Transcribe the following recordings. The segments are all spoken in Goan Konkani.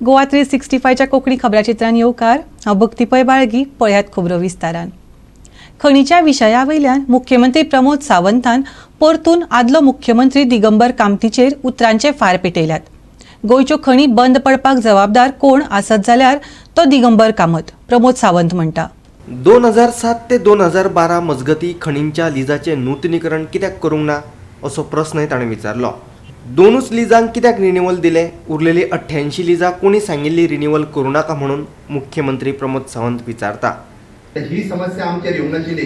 गोवा 365च्या कोंकणी खबराचित्रान येवकार. हांव भक्ती पै बाळगी. पळयात खबरो विस्तारान. खणीच्या विशया वयल्यान मुख्यमंत्री प्रमोद सावंतान परतून आदलो मुख्यमंत्री दिगंबर कामतीचेर उतरांचे फार पेटयल्यात. गोंयच्यो खणी बंद पडपाक जबाबदार कोण आसत जाल्यार तो दिगंबर कामत, प्रमोद सावंत म्हणटा. 2007 ते 2012 मजगती खणींच्या लिजाचें नूतनीकरण कित्याक करूंक ना असो प्रस्नय ताणें विचारलो. दोनूच लिजांक कित्याक रिन्युअल दिलें, उरलेली 88 लिजां कोणी सांगिल्ली रिन्युअल करूं नाका म्हणून मुख्यमंत्री प्रमोद सावंत विचारता. ही समस्या आमचेर येवंक नाशिल्ली.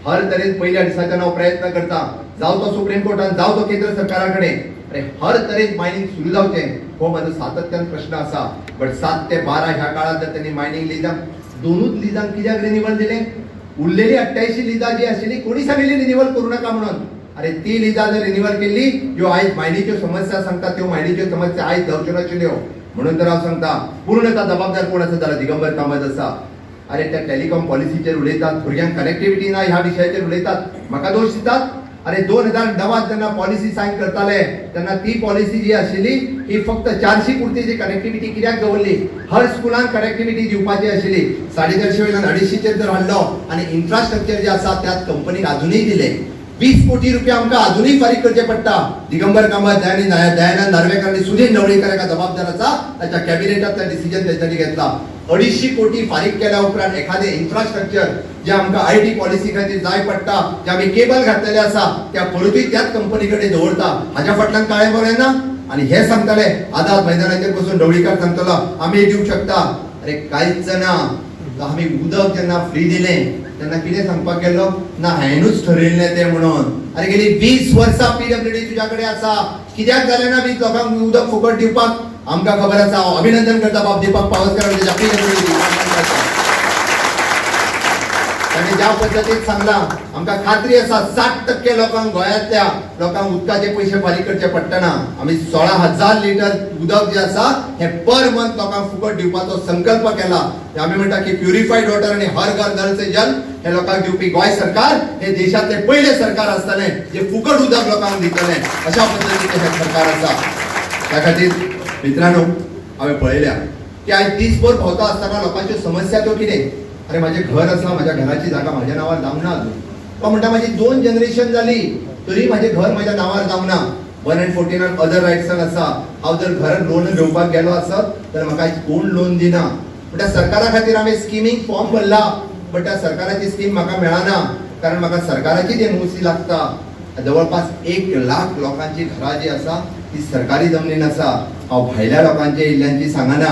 हर तरेन पयल्या दिसाच्यान हांव प्रयत्न करता, जावं तो सुप्रीम कोर्टान, जावं तो केंद्र सरकारा कडेन, अरे हर तरेन मायनिंग सुरू जावचें हो म्हाजो सातत्यान प्रश्न आसा. बट 7 ते 12 ह्या काळांत जर त्यांनी मायनिंग लिजांक, दोनूच लिजांक कित्याक रिन्युअल दिलें, उरलेली 88 लिजां जी आशिल्ली कोणी सांगिल्ली रिन्युअल करूं नाका म्हणून. अरे ती लिजां जर रिन्युअल केल्ली, ह्यो आयज मायनीच्यो समस्या सांगता त्यो मायनीच्यो समस्या आयज जावच्यो नाशिल्ल्यो. म्हणून तर हांव सांगता, पूर्णता जबाबदार कोण आसा जाल्यार दिगंबर कामत आसा. अरे त्या टेलिकॉम पॉलिसीचेर उलयतात, भुरग्यांक कनेक्टिव्हिटी ना ह्या विशयाचेर उलयतात, म्हाका दोश दितात. अरे 2009 जेन्ना पॉलिसी सायन करताले तेन्ना ती पॉलिसी जी आशिल्ली ही फक्त 400 पुरती कनेक्टिव्हिटी कित्याक दवरली? हर स्कुलान कनेक्टिव्हिटी दिवपाची आशिल्ली. 450 वयल्यान 250चेर जर हाडलो आनी इन्फ्रास्ट्रक्चर जे आसा त्याच कंपनीक अजुनूय दिले. 20 कोटी रुपया आमकां अजुनूय फारीक करचे पडटा. दिगंबर कामत, दयानंद नार्वेकर आनी सुधीर ढवळीकर एका जबाबदार आसा, ताच्या कॅबिनेटांतलें डिसिजन तेंच्यांनी घेतला. 250 कोटी फारीक केल्या उपरांत एखादें इन्फ्रास्ट्रक्चर जे आमकां IT policy खातीर जाय पडटा, जे आमी केबल घातलेले आसा, त्या परतूय त्याच कंपनी कडेन दवरता. हाज्या फाटल्यान काळें बरें ना. आनी हे सांगताले आझाद मैदानाचेर बसून ढवळीकर सांगतलो आमी दिवंक शकता. अरे कांयच ना. आमी उदक जेन्ना फ्री दिलें तेन्ना कितें सांगपाक गेल्लो ना, हांवेनूच ठरयल्लें तें म्हणून. अरे गेली 20 वर्सां पीडब्ल्यूडी तुज्या कडेन आसा, कित्याक जालें ना 20 लोकांक उदक फुकट दिवपाक? आमकां खबर आसा. हांव अभिनंदन करता बाब दीपक पावसकर आनी तेच्या पीडब्ल्यूडी. ताणें ज्या पद्दतीन सांगलां, आमकां खात्री आसा 60% लोकांक, गोंयांतल्या लोकांक उदकाचे पयशे फारीक करचे पडटना. आमी 16,000 लिटर उदक जें आसा हें पर मंथ लोकांक फुकट दिवपाचो संकल्प केला. आमी म्हणटा की प्युरिफायड वॉटर आनी हर घर नल से जल हे लोकांक दिवपी गोंय सरकार हे देशांतलें पयलें सरकार आसतलें जे फुकट उदक लोकांक दितलें. अशा पद्दतीचें हें सरकार आसा. त्या खातीर मित्रांनो, हांवें पळयल्या की आयज दीसभर भोंवता आसतना लोकांच्यो समस्या त्यो कितें. अरे माझें घर आसा, माझ्या घराची जागा माझ्या नांवार जावंक ना अजून. तो म्हणटा माझी 2 जनरेशन जाली तरी माझें घर माझ्या नांवार जावंक ना. 1 अँड 14 अदर रायट्सान आसा. हांव जर घर लोन घेवपाक गेलो आसत तर म्हाका आयज कोण लोन दिना. पण त्या सरकारा खातीर हांवें स्किमींग फॉर्म भरला, बट त्या सरकाराची स्कीम म्हाका मेळना, कारण म्हाका सरकाराची एनओसी लागता. जवळपास 1 लाख लोकांची घरां जी आसा ती सरकारी जमनीन आसा. हांव भायल्या लोकांचे इल्ल्यांची सांगना,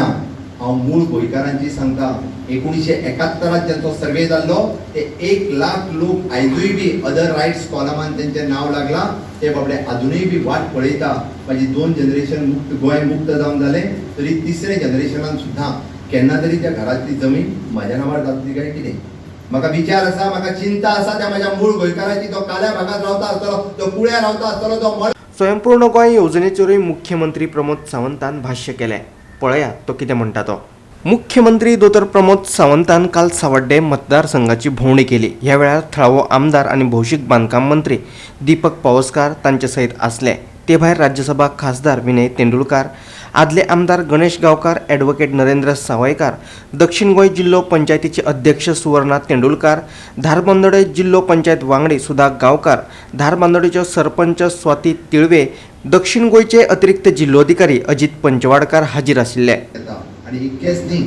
हांव मूळ गोंयकारांची सांगता. 1971 ज्यांचो सर्वे जाल्लो ते 1 लाख लोक आयजूय बी अदर रायट्स कॉलमान तेंचें नांव लागलां. ते बाबडे अजुनूय बी वाट पळयता, म्हाजी 2 जनरेशन मुक्त, गोंय मुक्त जावन जालें तरी तिसरे जनरेशनान सुद्दां केन्ना तरी त्या घरांतली जमीन म्हाज्या नांवार जातली काय कितें. म्हाका विचार आसा, म्हाका चिंता आसा त्या म्हाज्या मूळ गोंयकाराची. तो काल्या भागात रावता आसतलो, तो कुळ्या रावता आसतलो, तो मळ स्वयंपूर्ण गोंय येवजणेचेरूय मुख्यमंत्री प्रमोद सावंतान भाश्य केलें. पळयात तो कितें म्हणटा तो. मुख्यमंत्री दोतोर प्रमोद सावंतान काल सावड्डे मतदारसंघाची भोंवडी केली. ह्या वेळार थळावो आमदार आनी भौशीक बांदकाम मंत्री दीपक पावसकार तांचे सयत आसले. ते भायर राज्यसभा खासदार विनय तेंडुलकार, आदले आमदार गणेश गांवकार, ॲडव्होकेट नरेंद्र सावयकार, दक्षिण गोंय जिल्लो पंचायतीचे अध्यक्ष सुवर्णा तेंडुलकार, धारबांदोडे जिल्लो पंचायत वांगडी सुधा गांवकार, धारबांदोडेच्यो सरपंच स्वाती तिळवे, दक्षिण गोंयचे अतिरिक्त जिल्लोधिकारी अजित पंचवाडकार हाजीर आशिल्ले. येता. आनी इतकेंच न्ही,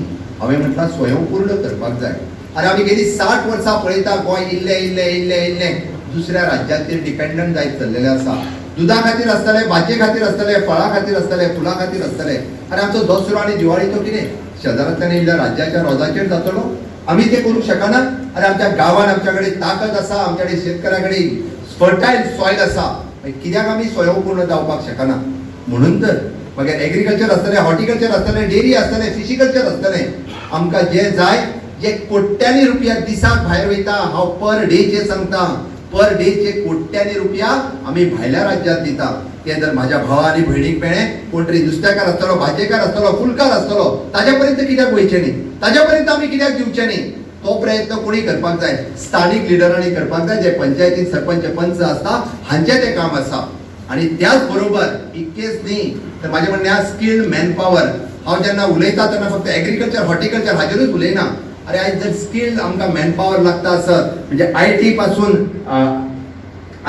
हांवें म्हटलां स्वयंपूर्ण करपाक जाय. आनी आमी गेली 60 वर्सां पळयता, गोंय इल्लें इल्लें इल्लें इल्लें दुसऱ्या राज्याचेर डिपेंडंट जायत चल्लेलें आसा. दुदा खातीर आसतलें, भाजये खातीर आसतलें, फळां खातीर आसतलें, फुलां खातीर आसतलें. आनी आमचो दसरो आनी दिवाळी तो कितें शेजारांतल्यान येयल्ल्या राज्याच्या रोजाचेर जातलो? आमी ते करूंक शकना? आनी आमच्या गांवान आमच्या कडेन ताकद आसा, आमच्या कडेन शेतकऱ्या कडेन फर्टायल सॉयल आसा, मागीर कित्याक आमी स्वयंपूर्ण जावपाक शकना? म्हणून तर मागीर एग्रीकल्चर आसतलें, हॉर्टिकल्चर आसतलें, डेअरी आसतलें, फिशिकल्चर आसतलें. आमकां जे जाय, जे कोट्यांनी रुपया दिसाक भायर वयता, हांव पर डेचे सांगता, पर डेचे कोट्यांनी रुपया आमी भायल्या राज्यात दिता. ते जर म्हाज्या भावा आनी भयणीक मेळ्ळें, कोण तरी नुस्तेकार आसतलो, भाजयेकार आसतलो, फुलकार आसतलो, ताज्या पर्यंत कित्याक वयचें न्ही? ताज्या पर्यंत आमी कित्याक दिवचें न्ही? तो प्रयत्न कोणी करपाक जाय, स्थानीक लिडरांनी करपाक जाय. जे पंचायतीन सरपंच पंच आसता हांचें तें काम आसा. आणि त्याच बरोबर इतकेच न्ही, तर माझे म्हणणे स्किल्ड मॅनपॉवर. हांव जेन्ना उलयता तेन्ना फक्त एग्रीकल्चर हॉर्टिकल्चर हाजेरूच उलयना. अरे आयज जर स्किल्ड आमकां मॅनपावर लागता आसत म्हणजे IT पासून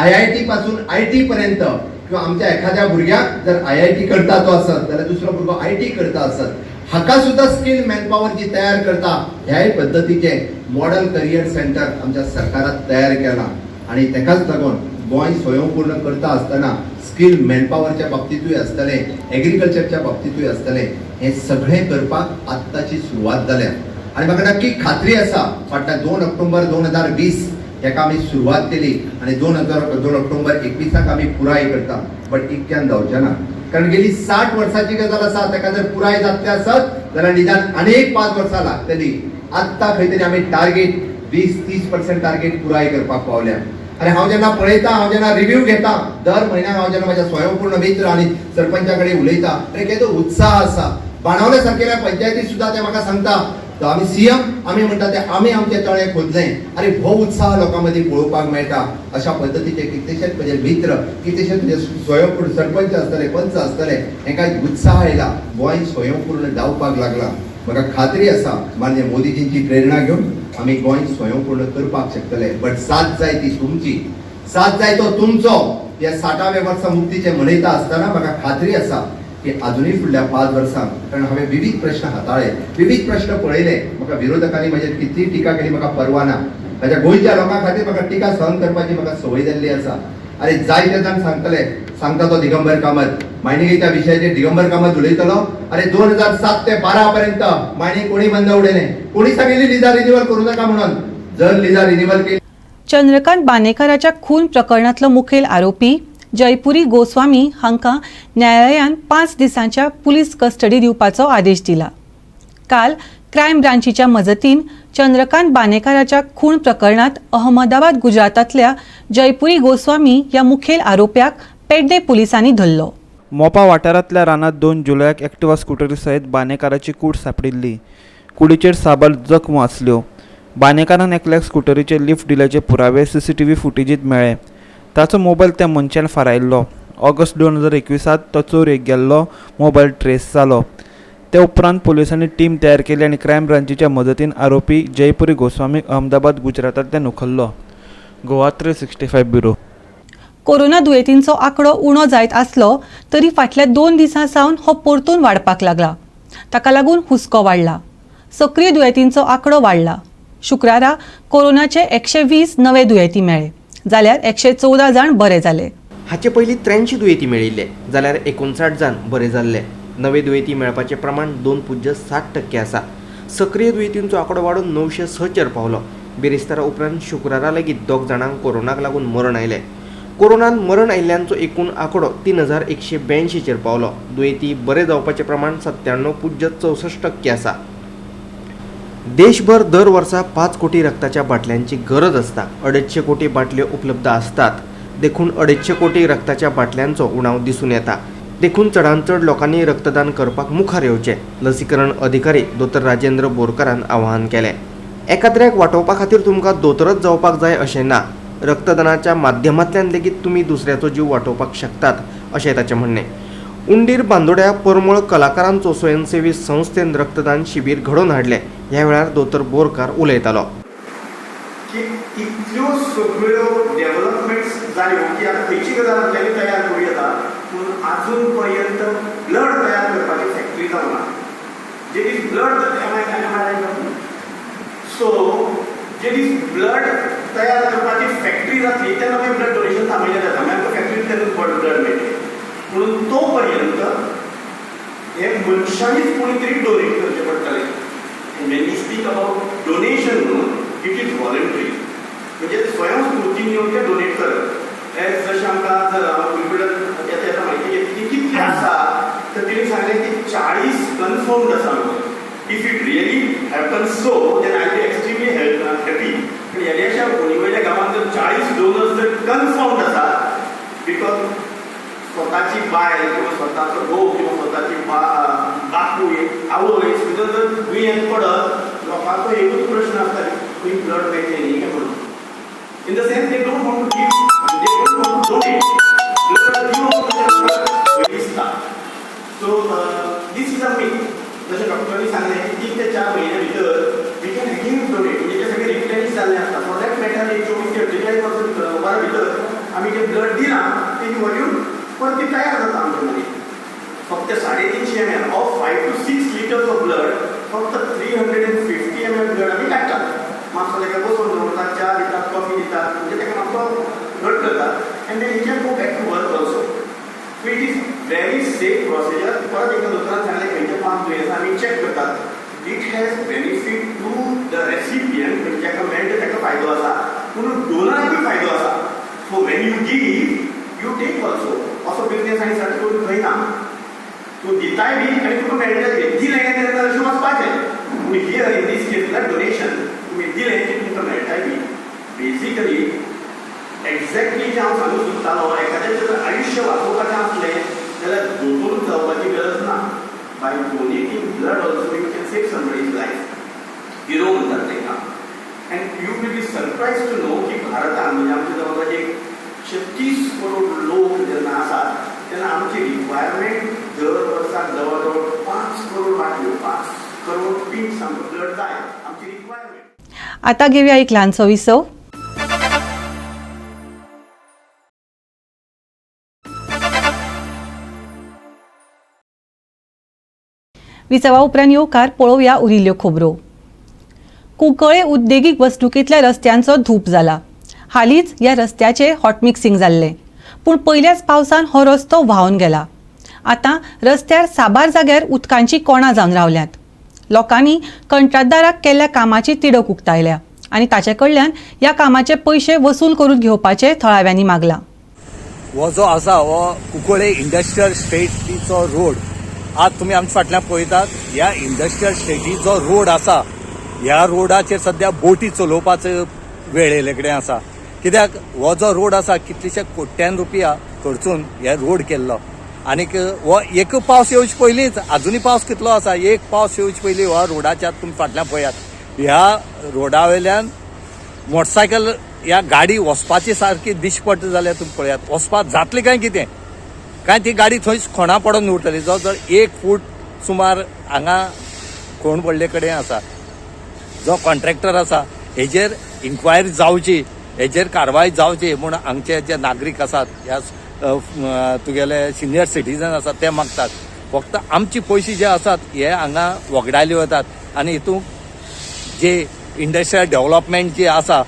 IIT पासून IT पर्यंत किंवा आमच्या एखाद्या भुरग्याक जर IIT करता तो आसत जाल्यार दुसरो भुरगो IT करता आसत हाका सुद्दां स्किल मॅनपावर जी तयार करता ह्याय पद्दतीचें मॉडल करियर सेंटर आमच्या सरकारान तयार केलां आनी तेकाच लागून गोंय स्वयंपूर्ण करता आसतना स्किल मॅनपावरच्या बाबतींतूय आसतलें, एग्रीकल्चरच्या बाबतींतूय आसतलें, हें सगळें करपाक आत्ताची सुरवात जाल्या. आनी म्हाका नक्की खात्री आसा फाटल्या 2 ऑक्टोबर 2020 हेका आमी सुरवात केली आनी 2 ऑक्टोबर 21 आमी पुराय करता. बट इतक्यान जावचें ना, कारण गेली 60 वर्सांची गजाल आसा. ताका जर पुराय जातलें आसत जाल्यार निदान आनीक 5 वर्सां लागतली. आत्तां खंय तरी आमी टार्गेट 20-30% टार्गेट पुराय करपाक पावल्या. आनी हांव जेन्ना पळयता, हांव जेन्ना रिव्यू घेता दर म्हयन्याक, हांव जेन्ना म्हाज्या स्वयंपूर्ण मित्र आनी सरपंचा कडेन उलयता, अरे केदो उत्साह आसा. बाणावले सारकेल्या पंचायती सुद्दां ते म्हाका सांगता, तो आमी सीएम आमी म्हणटा ते आमी आमचे तळें खोदलें. आनी हो उत्साह लोकां मदीं पळोवपाक मेळटा. अशा पद्दतीचे कितलेशेच म्हजे मित्र, कितलेशेच म्हजे स्वयंपूर्ण सरपंच आसतले, पंच आसतले, हेंकां उत्साह आयला. गोंय स्वयंपूर्ण जावपाक लागला. म्हाका खात्री आसा माननीय मोदीजींची प्रेरणा घेवन आमी गोंय स्वयंपूर्ण करपाक शकतले. बट साथ जाय ती तुमची, साथ जाय तो तुमचो. ह्या 60व्या वर्सा मुक्तीचे मनयता आसतना म्हाका खात्री आसा की आजुनूय फुडल्या 5 वर्सांक, कारण हांवें विविध प्रश्न हाताळ्ळे, विविध प्रश्न पळयले, म्हाका विरोधकांनी म्हजेर कितली टिका केली म्हाका परवा ना. म्हाज्या गोंयच्या लोकां खातीर म्हाका टिका सहन करपाची म्हाका संवय जाल्ली आसा. आनी जायते जाण सांगतले, सांगता तो दिगंबर कामत मायनिंगेच्या विशयाचेर दिगंबर कामत उलयतलो. अरे 2007 ते 12 पर्यंत मायनिंग कोणी बंद उडयलें? कोणी सांगितली लिजा रिन्युअल करू नका म्हणून? जर लिजा रिन्युअल केली. चंद्रकांत बानेकाराच्या खून प्रकरणांतलो मुखेल आरोपी जयपुरी गोस्वामी हांकां न्यायालयान 5 दिसांच्या पुलीस कस्टडी दिवपाचो आदेश दिला. काल क्रायम ब्रांचीच्या मजतीन चंद्रकांत बानेकाराच्या खून प्रकरणांत अहमदाबाद गुजरातांतल्या जयपुरी गोस्वामी ह्या मुखेल आरोप्याक पेडणे पुलिसांनी धरलो. मोपा वाठारांतल्या रानांत 2 जुलयाक एक्टिवा स्कुटरी सयत बानेकाराची कूड सांपडिल्ली. कुडीचेर साबार जखमो आसल्यो. बानेकारान एकल्याक स्कुटरीचेर लिफ्ट दिल्याचे पुरावे सीसीटीव्ही फुटेजींत मेळ्ळे. ताचो मोबायल त्या मनशान फारायल्लो. ऑगस्ट 2021 तो चोरयेक गेल्लो मोबायल ट्रेस जालो. ते उपरांत पुलिसांनी टीम तयार केली आनी क्रायम ब्रांचीच्या मजतीन आरोपी जयपुरी गोस्वामीक अहमदाबाद गुजरातांतल्यान उखल्लो. गोवा 365 ब्युरो. कोरोना दुयेंतींचो आंकडो उणो जायत आसलो तरी फाटल्या 2 दिसां सावन हो परतून वाडपाक लागला. ताका लागून हुस्को वाडला. सक्रीय दुयेंतींचो आंकडो वाडला. शुक्रारा कोरोनाचे 120 नवे दुयेंती मेळ्ळे जाल्यार 114 जाण बरे जाले. हाचे पयलीं 83 दुयेंती मेळिल्ले जाल्यार 59 जाण बरे जाल्ले. नवे दुयेंती मेळपाचें प्रमाण 2.7% आसा. सक्रीय दुयेंतींचो आंकडो वाडून 906 पावलो. बिरेस्तारा उपरांत शुक्रारा लेगीत 2 जाणांक कोरोनाक लागून मरण आयलें. कोरोनान मरण आयिल्ल्यांचो एकूण आंकडो 3182 पावलो. दुयेंती बरे जावपाचें प्रमाण 97.64% आसा. देशभर दर वर्सा 5 कोटी रक्ताच्या बाटल्यांची गरज आसता. 250 कोटी बाटल्यो उपलब्ध आसतात, देखून 250 कोटी रक्ताच्या बाटल्यांचो उणाव दिसून येता. देखून चडांत चड लोकांनी रक्तदान करपाक मुखार येवचें, लसीकरण अधिकारी दोतोर राजेंद्र बोरकारान आवाहन केलें. एकाद्र्याक वाटोवपा खातीर तुमकां दोतोरच जावपाक जाय अशें ना. रक्तदानाच्या माध्यमांतल्यान लेगीत तुमी दुसऱ्याचो जीव वाटोवपाक शकतात अशें ताचें म्हणणें. उंडीर बांदोड्या परमळ कलाकारांचो स्वयंसेवी संस्थेन रक्तदान शिबीर घडोवन हाडलें. ह्या वेळार दोतोर बोरकार उलयतालो. की इतल्यो सगळ्यो डेव्हलपमेंट्स जाल्यो की आतां खंयची गजाल आमच्यांनी तयार करूं येता, पूण आजून पर्यंत ब्लड तयार करपाची फॅक्टरी जावना. जे दीस ब्लड, सो जे दीस ब्लड तयार करपाची फॅक्टरी जातली तेन्ना मागीर ब्लड डोनेशन थांबयलें जाता. मागीर आमकां फॅक्टरींतल्यानूच ब्लड मेळटलें. म्हणून तो पर्यंत हे मनशांनीच कोणी तरी डोनेट करचें पडटलें. When you speak about donation म्हणून, it is voluntary, म्हणजे स्वयंस्फूर्तीन येवन ते डोनेट करप. एज जशें आमकां येता येता म्हायती घेतली कितले आसा, तर तिणें सांगलें की 40 कन्फर्म्ड आसा म्हणून. If it really happen so, then I'll be extremely happy. पूण येद्याशा होणी वयल्या गांवांत जर 40 डोनर्स जर कन्फर्म्ड आसा, because स्वताची बायल किंवा स्वताचो घोव किंवा स्वताची बापूय आवय सुद्दां जर दुयेंत पडत, लोकांचो एकूच प्रश्न आसता, खंय ब्लड मेळटलें न्ही काय म्हणून. In the sense they don't want to give, they don't want to donate blood. दिवप भंय दिसता. So this is a myth. जशें डॉक्टरांनी सांगलें की 3 ते 4 म्हयन्या भितर we can again donate, म्हणजे ते सगळे रिप्लेनिश जाल्ले आसता. फॉर that matter, एक 24 ते 48 वर्सां भितर, वरां भितर आमी जें ब्लड दिलां तेजी वॉल्यूम परती तयार जाता आमचे मदीं. फक्त 350 ml of 5 to 6 litres of blood, फक्त 350 ml blood आमी काडटात. मातसो ताका बसोवन दवरतात, च्या दितात, कॉफी दितात, म्हणजे ताका मातसो घट करतात and then he can go back to work also. So it is very safe procedure. परत एकदा दोतोरान सांगलें, खंयचें पंप दुयेंस आमी चॅक करतात. It has benefit to the recipient, म्हणजे जाका मेळटा ताका फायदो आसा, पूण डोनराकूय फायदो आसा. So when you give, you take also. असो बिजनेस आनी सर्च करून खंय ना. तूं दिताय बी आनी तुका मेळटाय बी. दिलें तेन्ना अशें वचपाचें, पूण here in this case blood donation तुमी दिलें की तुमकां मेळटाय बी. बेसिकली एक्झॅक्टली जें हांव सांगूंक सोदतालो, एखाद्याचें जर आयुश्य वाचोवपाचें आसलें जाल्यार दोतोरूच जावपाची गरज ना. By donating blood also you can save somebody's life. Hero म्हणटात तांकां. And you will be surprised to know की भारतान, म्हणजे आमच्या जवळ 130 करोड लोक जेन्ना आसात तेन्ना आमची रिक्वायरमेंट दर वर्साक जवळ जवळ 5 करोड बाटल्यो, 5 करोड पिंट्स आमकां ब्लड जाय, आमची रिक्वायरमेंट. आता घेऊया एक ल्हानसो विसव. विसवा उपरांत येवकार. पळोवया उरिल्ल्यो खबरो. कुंकळे उद्देगीक वसणुकेंतल्या रस्त्यांचो धूप जाला. हालींच ह्या रस्त्याचें हॉटमिक्सिंग जाल्लें, पूण पयल्याच पावसान हो रस्तो व्हांवन गेला. आतां रस्त्यार साबार जाग्यार उदकांची कोणां जावन रावल्यांत. लोकांनी कंत्राटदाराक केल्ल्या कामाची तिडक उक्तायल्या आनी ताचे कडल्यान ह्या कामाचे पयशे वसूल करून घेवपाचें थळाव्यांनी मागलां. हो जो आसा हो कुंकळे इंडस्ट्रियल स्टेटीचो रोड. आज तुमी आमच्या फाटल्यान पळयतात, ह्या इंडस्ट्रियल स्टेटीचो रोड आसा. ह्या रोडाचेर सद्या बोटी चलोवपाचो वेळ येयले कडेन आसा, कित्याक हो जो रोड आसा कितलेशे कोट्यान रुपया खर्चून हे रोड केल्लो आनीक हो एक पावस येवचे पयलींच, आजुनूय पावस कितलो आसा, एक पावस येवचे पयलीं ह्या रोडाच्या, तुमी फाटल्यान पळयात, ह्या रोडा वयल्यान मोटरसायकल या गाडी वचपाची सारकी दिशपट जाल्यार तुमी पळयात, वचपाक जातली काय कितें काय, ती गाडी थंयच खोणा पडून उरतली. जवळ जवळ 1 फूट सुमार हांगा खोण पडले कडेन आसा. जो कॉन्ट्रॅक्टर आसा हेजेर इन्क्वायरी जावची, हेजेर कारवाय जावची म्हूण हांगचे जे नागरीक आसात, ह्या तुगेले सिनियर सिटीजन आसात, ते मागतात. फक्त आमचे पयशे जे आसात हे हांगा वगडायले वतात आनी हितून जे इंडस्ट्रियल डेव्हलपमेंट जे आसा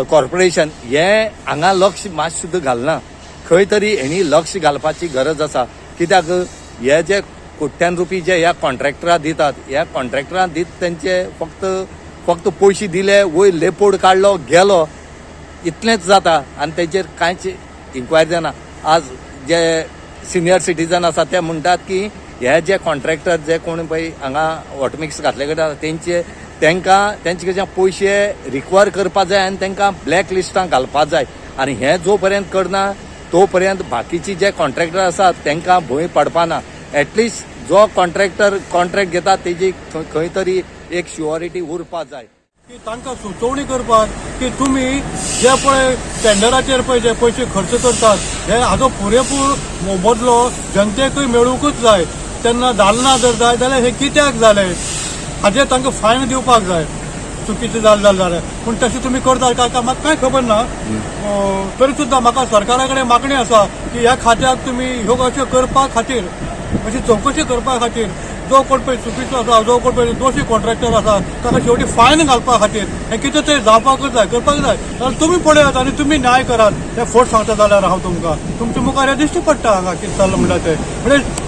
कॉर्पोरेशन, हे हांगा लक्ष मातशें सुद्दां घालना. खंय तरी हेणी लक्ष घालपाची गरज आसा, कित्याक हे जे कोट्यान रुपये जे ह्या कॉन्ट्रॅक्टराक दितात, ह्या कॉन्ट्रॅक्टरां दित तेंचे फक्त फक्त पयशे दिले, वयर लेपोड काडलो, गेलो, इतलेंच जाता आनी तेजेर कांयच इन्क्वायरी जायना. आज जे सिनियर सिटीजन आसा ते म्हणटात की हे जे कॉन्ट्रॅक्टर जे कोण पळय हांगा हॉटमिक्स घातले कडेन आसा तेंचे, तांकां तेंचे कडच्यान पयशे रिकवर करपा जाय आनी तांकां ब्लॅक लिस्टां घालपा जाय. आनी हें जो पर्यंत करना तो पर्यंत बाकीचे जे कॉन्ट्रॅक्टर आसात तांकां भंय पडपा ना. एटलिस्ट जो कॉन्ट्रॅक्टर कॉन्ट्रॅक्ट घेता तेजी खंय तरी एक शुअरिटी उरपा जाय. की तांकां सुचोवणी करपाक की तुमी जे पळय टेंडराचेर पळय जे पयशे खर्च करतात हे हाजो पुरेपूर मोबदलो जनतेकूय मेळूंकूच जाय. तेन्ना जालना जर जाय जाल्यार हे कित्याक जालें हाजेर तांकां फायन दिवपाक जाय. चुकीचें जालें जाल्यार, पूण तशें तुमी करतात काय काय म्हाका कांय खबर ना. तरी सुद्दां म्हाका सरकारा कडेन मागणी आसा की ह्या खात्याक तुमी ह्यो अश्यो करपा खातीर, अशी चवकशी करपा खातीर, जो कोण पळय चुकीचो आसा, जो कोण पळय दोशी कॉन्ट्रॅक्टर आसा ताका शेवटी फायन घालपा खातीर हें कितें तरी जावपाकूच जाय, करपाक जाय. जाल्यार तुमी पळयात आनी तुमी न्याय करात. हें फट सांगता जाल्यार हांव तुमकां तुमच्या मुखार हें दिश्टी पडटा हांगा कितें चल्लां म्हणल्यार तें म्हणजे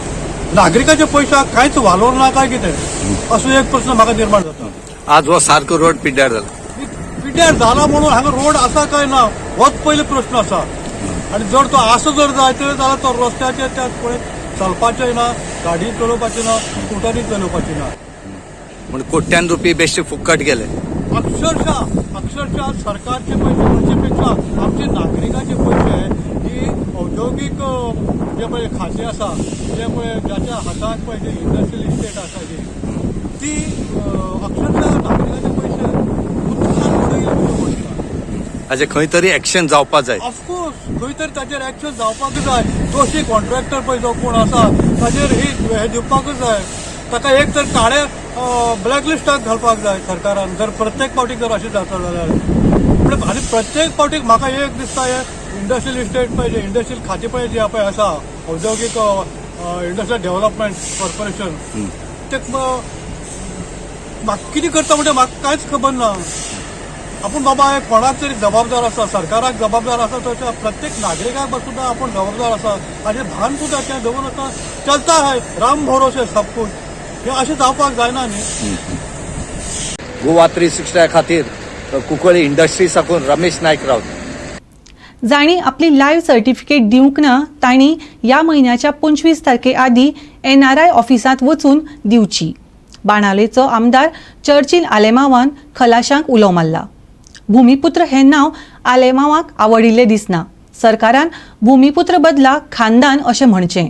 नागरिकाच्या पयशाक कांयच वालोर ना काय कितें, असो एक प्रस्न म्हाका निर्माण जाता. आज हो सारको रोड पिड्ड्यार जाला. पिड्ड्यार जाला म्हणून हांगा रोड आसा काय ना होच पयलो प्रश्न आसा. आनी जर तो आसा जर जायत जाल्यार तो रस्त्याचेर त्या पळय चलपाचें ना, गाडी चलोवपाची ना, स्कुटरी चलोवपाची ना. म्हण कोट्यान रुपये बेश्टे फुकट गेले. अक्षरशः अक्षरशः सरकारचे पैसे म्हणचे पेक्षा आमचे नागरिकाचे पैसे ही औद्योगिक जे पळय खातें आसा, जे पळय ज्याच्या हातान पळय जे इंडस्ट्रियल इस्टेट आसा ही ती अक्षरशः नागरिकाचे पैसे उदकान उडयले कशें पडटा. हाजे खंय तरी एक्शन जावपा जाय. ऑफकोर्स, खंय तरी ताचेर एक्शन जावपाक जाय. दोशी कॉन्ट्रॅक्टर पळय जो कोण आसा ताचेर ही हे दिवपाकूच जाय. ताका एक तर काळे ब्लॅक लिस्टाक घालपाक जाय सरकारान, जर प्रत्येक फावटी जर अशें जाता जाल्यार. पूण आनी प्रत्येक फावटीक म्हाका एक दिसता, हे इंडस्ट्रियल इस्टेट पळय, जे इंडस्ट्रियल खातें पळय जें पळय आसा, औद्योगीक इंडस्ट्रियल डेव्हलपमेंट कॉर्पोरेशन, ते म्हाका कितें करता म्हणजे म्हाका कांयच खबर ना. आपूण बाबा हे कोणाक तरी जबाबदार आसा, सरकाराक जबाबदार आसा, तशें प्रत्येक नागरिकाक सुद्दां आपूण जबाबदार आसा हाजें भान सुद्दां तें दवरून आतां चलता है, राम भरोसे सब कुछ, हें अशें जावपाक जायना न्ही. गोवा 360 खातीर कुंकळ्ळी इंडस्ट्री साकून रमेश नायक रावत. जांणी आपली लायव्ह सर्टिफिकेट दिवंक ना तांणी ह्या म्हयन्याच्या 25 तारखे आदीं एनआरआय ऑफिसांत वचून दिवची. बाणावलेचो आमदार चर्चिल आलेमावान खलाशांक उलो मारला. भुमिपुत्र हें नांव आलेमावाक आवडिल्लें दिसना. सरकारान भुमिपुत्र बदला खानदान अशें म्हणचें.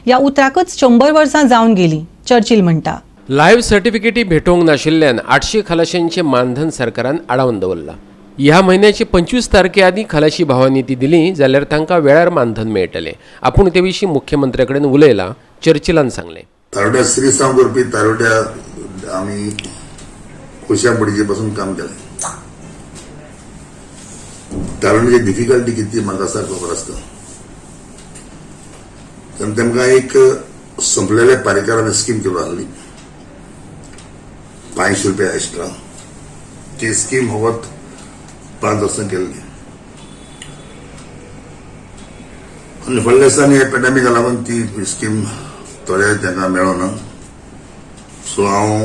ह्या उतराकच 100 वर्सां जावन गेलीं, चर्चिल म्हणटा. लायव्ह सर्टिफिकेटी भेटोवंक नाशिल्ल्यान 800 खलाशांचें मानधन सरकारान आडावन दवरलां. ह्या म्हयन्याचे 25 तारखे आदीं खलाशी भावांनी ती दिली जाल्यार तांकां वेळार मानधन मेळटलें. आपूण ते विशीं मुख्यमंत्र्या कडेन उलयलां, चर्चिलान सांगलें. तारोड्या श्रीसांव करपी तारोड्या आमी खुशा पणजे पासून काम केलें. तारोड्याची डिफिकल्टी कितली म्हाका सारको खबर आसता. तेन्ना तेमकां एक संपलेल्या पारेकारान स्कीम केलो आहली, 500 रुपया एक्स्ट्रा. ती स्कीम फकत 5 वर्सां केल्ली आनी फुडल्या दिसांनी हे पेंडेमिका लागून ती स्कीम थोडे तांकां मेळना. सो हांव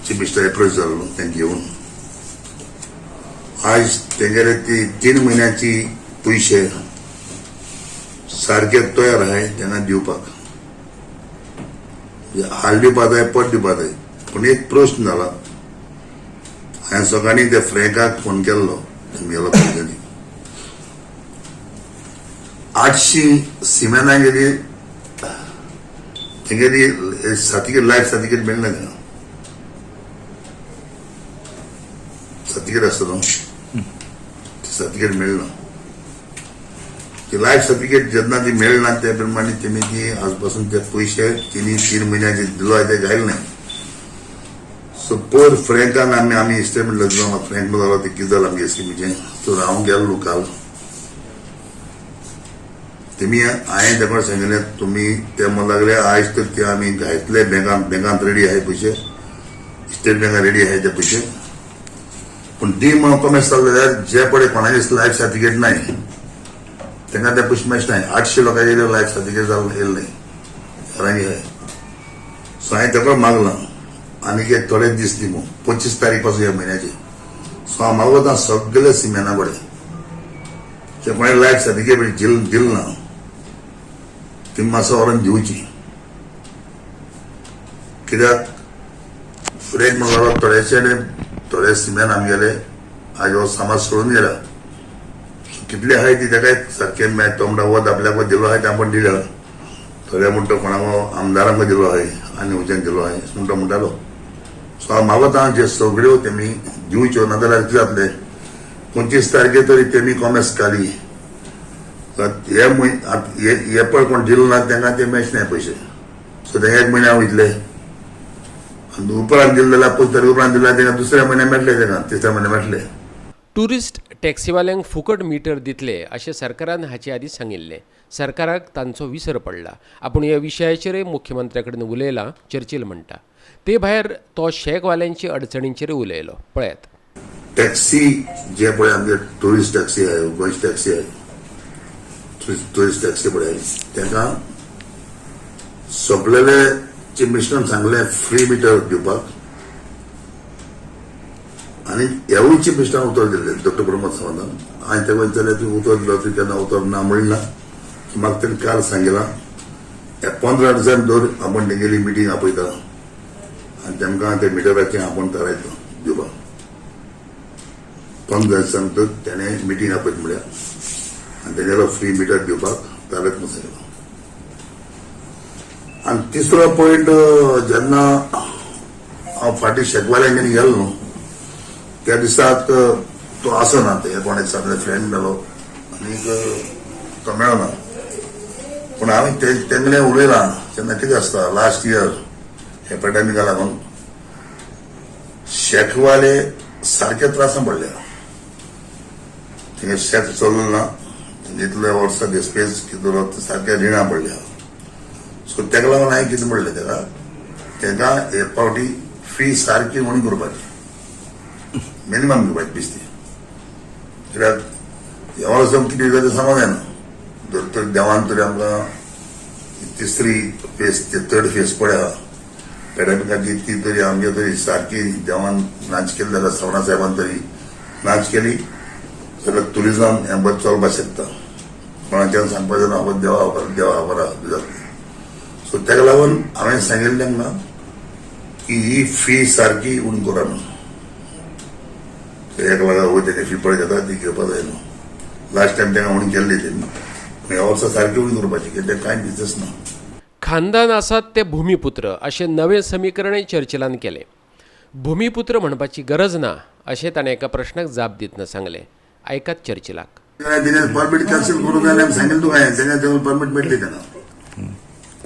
चीफ मिनिस्टर एप्रोच जाल्लो तेंकां घेवन. आयज तेंगेले ती 3 म्हयन्याची पयशे सारके तयार आहाय तेंकां दिवपाक, हाल दिवपा जाय, पट दिवपा जाय. पूण एक प्रश्न जाला, हांवें सकाळीं त्या फ्रँकाक फोन केल्लो तेमगेलो पयशांनी. 800 सिमेना गेली तेंगेली सर्टिफिकेट, लायफ सर्टिफिकेट मेळना तेंका. सर्टिफिकेट आसता न्हू, सर्टिफिकेट मेळना. ती लायफ सर्टिफिकेट जेन्ना ती मेळना त्या प्रमाणे तेमी ती आज पासून ते पयशे तिनी 3 म्हयन्याचे दिलो आहा ते घायले नाय. सो पयर फ्रँकान आमी आमी स्टेटमेंट दिलो. फ्रँक जालो ते कितें जालां आमगे स्किमीचें. सो हांव गेल्लो काल, तेमी हांवें तेका सांगिल्लें तुमी ते म्हणूंक लागले आयज तर ते आमी घायतले बँकांत, बँकांत रेडी आहाय पयशे, स्टेट बँकांत रेडी आहाय ते पयशे. पूण दी म्हणून कॉमेस जालें जाल्यार जे पळय कोणाचे लायफ सर्टिफिकेट नाय तांकां ते पयशे मेळचे नाय. 800 लोकांचे लायफ सर्टिफिकेट जालें येयलें नाय घरांनी आहाय. सो हांवें ताका मागलां आनीक एक थोडे दीस दी म्हूण, 25 तारीख पासून ह्या म्हयन्याची. सो हांव मागता सगळे सिमेना कडेन जे कोणें लायफ सर्टिफिकेट दिल ना ती मातसो व्हरून दिवची. कित्याक फ्रेंड म्हणलो थोडेशे थोडे सिमेन आमगेले आज हो समाज सोडून गेला. कितले आहाय ती ताका सारकें मेळ. तो म्हणटा वत आपल्याक दिलो आहाय ते आपूण दिल्या, थोडे म्हणटा कोणाक आमदारांक दिलो आहाय आनी खंयच्यान दिलो आहाय म्हणटा म्हणटालो. सो हांव मागता जे सगळ्यो तेमी दिवच्यो, नाजाल्यार कितें जातलें 25 तारखे तरी तेमी कॉमेस काडली हे म्हयने हे पळय कोण दिलो ना तांकां ते मेळचे नाय पयशे. सो ते एक म्हयन्या वयतले आनी उपरांत दिले जाल्यार 25 तारखे उपरांत दिले तांकां दुसऱ्या म्हयन्या मेळटले, तांकां तिसऱ्या म्हयन्या मेळटले. ट्युरिस्ट टॅक्सीवाल्यांक फुकट मिटर दितले अशें सरकारान हाचे आदीं सांगिल्लें. सरकाराक तांचो विसर पडला. आपूण ह्या विशयाचेरय मुख्यमंत्र्या कडेन उलयलां, चर्चिल म्हणटा. ते भायर तो शॅकवाल्यांची अडचणींचेरय उलयलो. पळयात. टॅक्सी जे पळय आमगे ट्युरिस्ट टॅक्सी आहाय, गोंयची टॅक्सी आहाय, ट्युरिस्ट टॅक्सी पळय तांकां सोंपलेले चीफ मिनिस्टरान सांगलें फ्री मिटर दिवपाक आनी ह्यावूय चीफ मिनिस्टरान उतर दिल्लें डॉक्टर प्रमोद सावंतान. हांवें तेका विचारलें तुवें उतर दिलो, तुवें केन्ना उतर ना म्हणलें ना. म्हाका तेणें काल सांगिलां ह्या 15 दिसां भितर आपूण तेंगेली मिटींग आपयता आनी तेमकां ते मिटराचें आपूण थारायतलो दिवपाक. 15 दिसां भितर तेणें मिटींग आपयत म्हळ्यार आनी तेगेलो फ्री मिटर दिवपाक थारायत म्हूण सांगलां. आनी तिसरो पॉयंट, जेन्ना हांव फाटीं शेकवाल्यांगेर गेलो न्हू त्या दिसाक तो आसना, ते कोण एक फ्रेंड मेलो आनीक तो मेळना. पूण हांवें तेंगले उलयलां तेन्ना कितें आसता लास्ट इयर हे पॅन्डेमिका लागून शेकवाले सारके त्रासान पडले. थिंगा शेत चलूं ना. इतले वर्सां दिसपेस कितें सारके रिणां पडल्या. सो तेका लागून हांवें कितें म्हणलें तेका, तेका एक फावटी फी सारकी उणी करपाची, मिनिमम घेवपाची बेश्टी. कित्याक ह्या वर्सा कितें जाता तें सांगूंक जायना. जर तर देवान तरी आमकां तिसरी फेस, थर्ड फेस पळय आहा पॅन्डेमिकाची, ती तरी आमगे तरी सारकी देवान नाच केली जाल्यार, सवणा साहेबान तरी नाच केली जाल्यार टुरिजम हें बरें चलपाक शकता. कोणाच्यान सांगपाचें ना, देवा देवा बरा जातली. सो तेका लागून हांवें सांगिल्लें तांकां की ही फी सारकी उणी करा म्हणून. एक लागा वयर तेणी फी पळय घेता ती घेवपा जाय न्हू. लास्ट टायम तांकां उणी केल्ली तेणी, पूण ह्या वर्सा सारकी उणी करपाची, कित्याक तें कांय बिजनस ना. खानदान आसात ते भुमिपुत्र अशें नवें समीकरणय चर्चिलान केलें. भुमिपुत्र म्हणपाची गरज ना अशें ताणें एका प्रश्नाक जाप दितना सांगलें. आयकात चर्चिलाक. तेणे परमीट कॅन्सल करूंक जाय आनी सांगिल्लें तुका हांवें. तेणें परमीट मेळटली तेन्ना.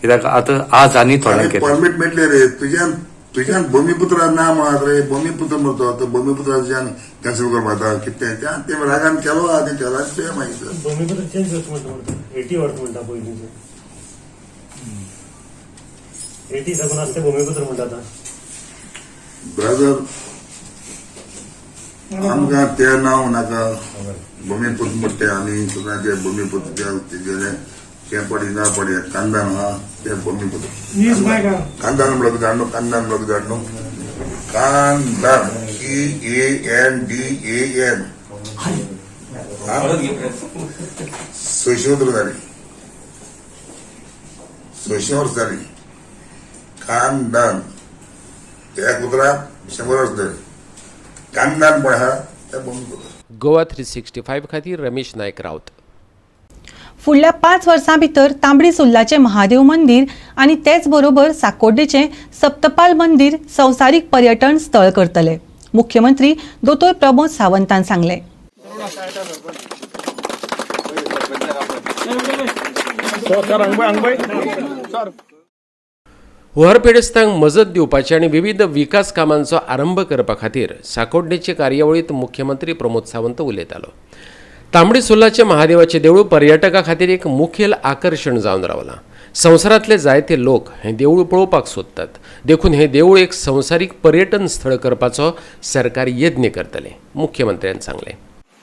कित्याक आतां आज आनी थोड्यांक केलें. परमीट मेळटले रे. तुज्यान तुज्यान भूमिपुत्र ना म्हणत रे. भूमिपुत्र म्हणतो तो भूमिपुत्र तुज्यान कॅन्सल करपा जाता कितें त्या ते रागान केलो आहा तें केला तें मागीर. भूमिपुत्र चेंज करचें म्हणटा म्हणटा, 80 वर्स म्हणटा पयलींचे, 80 साकून आसा ते भूमिपुत्र म्हणटा आतां. ब्रदर, आमकां तें नांव नाका. भूमिपुत्र म्हणटा ते आमी सुद्दां ते भूमिपुत्र तेजें तें पडी ना पडी कांदान आहा तें भूमिपुत्र. कांदान म्हणलो कितें हाडलो? कांदान म्हणलो कितें हाडलो? कांदान, CANDAN. 600 उतरां जालीं, 600 वर्स जालीं. खानदान एक उतराक 100 वर्स जालीं. कांदान पळय आहा तें भूमिपुत्र. गोवा 365 खातीर रमेश नायक राऊत. फुडल्या 5 वर्सां भितर तांबडी सुर्लाचें महादेव मंदीर आनी तेच बरोबर साकोड्डेचें सप्तपाल मंदीर संवसारीक पर्यटन स्थळ करतले, मुख्यमंत्री दोतोर प्रमोद सावंतान सांगलें. हुंवार पिडेस्तांक मजत दिवपाची आनी विविध विकास कामांचो आरंभ करपा खातीर साकोड्डेचे कार्यावळींत मुख्यमंत्री प्रमोद सावंत उलयतालो. तांबडी सुर्लाचें महादेवाचें देवूळ पर्यटकां खातीर एक मुखेल आकर्शण जावन रावलां. संवसारांतले जायते लोक हें देवूळ पळोवपाक सोदतात, देखून हें देवूळ एक संवसारीक पर्यटन स्थळ करपाचो सरकार यत्न करतलें, मुख्यमंत्र्यान सांगलें.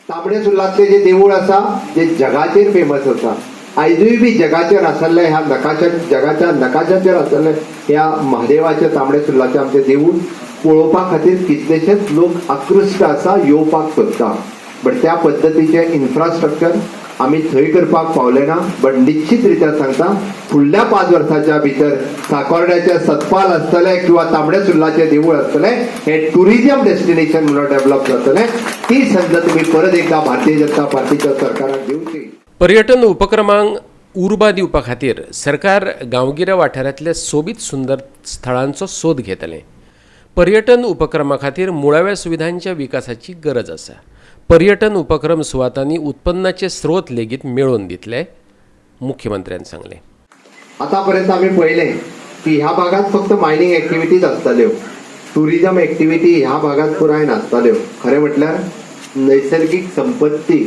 तांबडे सुर्लांतलें जें देवूळ आसा जें जगाचेर फेमस आसा, आयजूय बी जगाचेर आसल्लें ह्या नकाशा, जगाच्या नकाशाचेर आसल्लें ह्या महादेवाचें तांबडे सुर्लाचें आमचें देवूळ पळोवपा खातीर कितलेशेच लोक आकृश्ट आसा, येवपाक सोदता. बट त्या पद्दतीचें इन्फ्रास्ट्रक्चर आमी थंय करपाक पावले ना. बट निश्चित रित्या सांगता, फुडल्या 5 वर्साच्या भितर साकोर्ड्याचें सतपाल आसतलें किंवा तांबडे सुर्लाचें देवूळ आसतलें, हें टुरिजम डेस्टिनेशन म्हणून डेव्हलप जातलें. ती संद तुमी परत एकदा भारतीय जनता पार्टीच्या सरकाराक दिवची. पर्यटन उपक्रमांक उर्बा दिवपा खातीर सरकार गांवगिऱ्या वाठारांतल्या सोबीत सुंदर स्थळांचो सोद घेतलें. पर्यटन उपक्रमा खातीर मुळाव्या सुविधांच्या विकासाची गरज आसा. पर्यटन उपक्रम सुवातांनी उत्पन्नाचे स्रोत लेगीत मेळोवन दितले, मुख्यमंत्र्यान सांगलें. आतापर्यंत आमी पळयलें की ह्या भागात फक्त मायनिंग एक्टिविटीज आसताल्यो, टुरिजम एक्टिविटी ह्या भागात पुराय नासताल्यो. खरें म्हटल्यार नैसर्गिक संपत्ती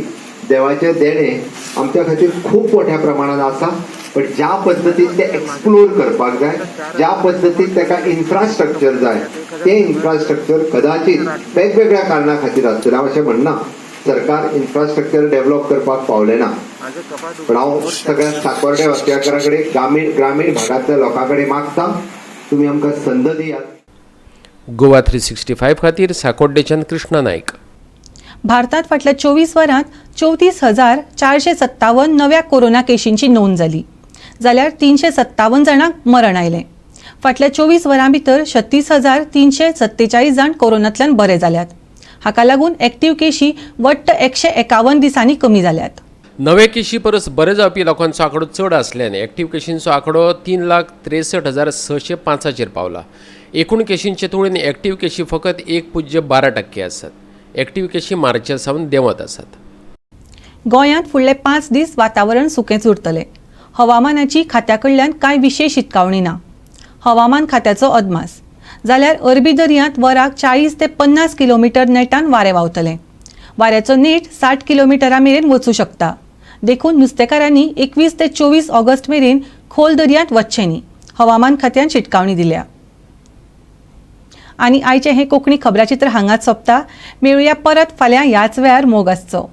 देवाचें देणें आमच्या खातीर खूब मोठ्या प्रमाणात आसा, पण ज्या पद्दतीन ते एक्सप्लोर करपाक जाय, ज्या पद्दतीन ताका इन्फ्रास्ट्रक्चर जाय, तें इन्फ्रास्ट्रक्चर कदाचित वेगवेगळ्या कारणां खातीर आसतलें. हांव अशें म्हणना सरकार इन्फ्रास्ट्रक्चर डेव्हलप करपाक पावलें ना, पण हांव सगळ्या साकोर्डे वासियाकारां कडेन, ग्रामीण भागांतल्या लोकां कडेन मागता, तुमी आमकां संद दियात. गोवा 365 खातीर साकोड्डेच्यान कृष्णा नायक. भारतात फाटल्या 24 वरांत 34,457 नव्या कोरोना केशींची नोंद जाली, जाल्यार 357 जाणांक मरण आयलें. फाटल्या 24 वरां भितर 36,347 जाण कोरोनांतल्यान बरे जाल्यात. हाका लागून एक्टिव्ह केशी वट्ट 151 दिसांनी कमी जाल्यात. नवे केशी परस बरे जावपी लोकांचो आंकडो चड आसल्यान एक्टिव्ह केशींचो आंकडो 3,63,605 पावला. एकूण केशींचे तुळेन एक्टिव्ह केशी फकत 1.12% आसात. एक्टिव्ह केशी मार्चा सावन देंवत आसात. गोंयांत फुडले 5 दीस वातावरण सुकेंच उरतलें. हवामानाची खात्या कडल्यान कांय विशेश शिटकावणी ना. हवामान खात्याचो अदमास. जाल्यार अरबी दर्यांत वराक 40 ते 50 किलोमिटर नेटान वारें व्हांवतलें. वाऱ्याचो नेट 60 किलोमिटरा मेरेन वचूं शकता. देखून नुस्तेकारांनी 21 ते 24 ऑगस्ट मेरेन खोल दर्यांत वचचें न्ही, हवामान खात्यान शिटकावणी दिल्या. आनी आयचें हें कोंकणी खबराचित्र हांगाच सोंपता. मेळुया परत फाल्यां ह्याच वेळार. मोग आसचो.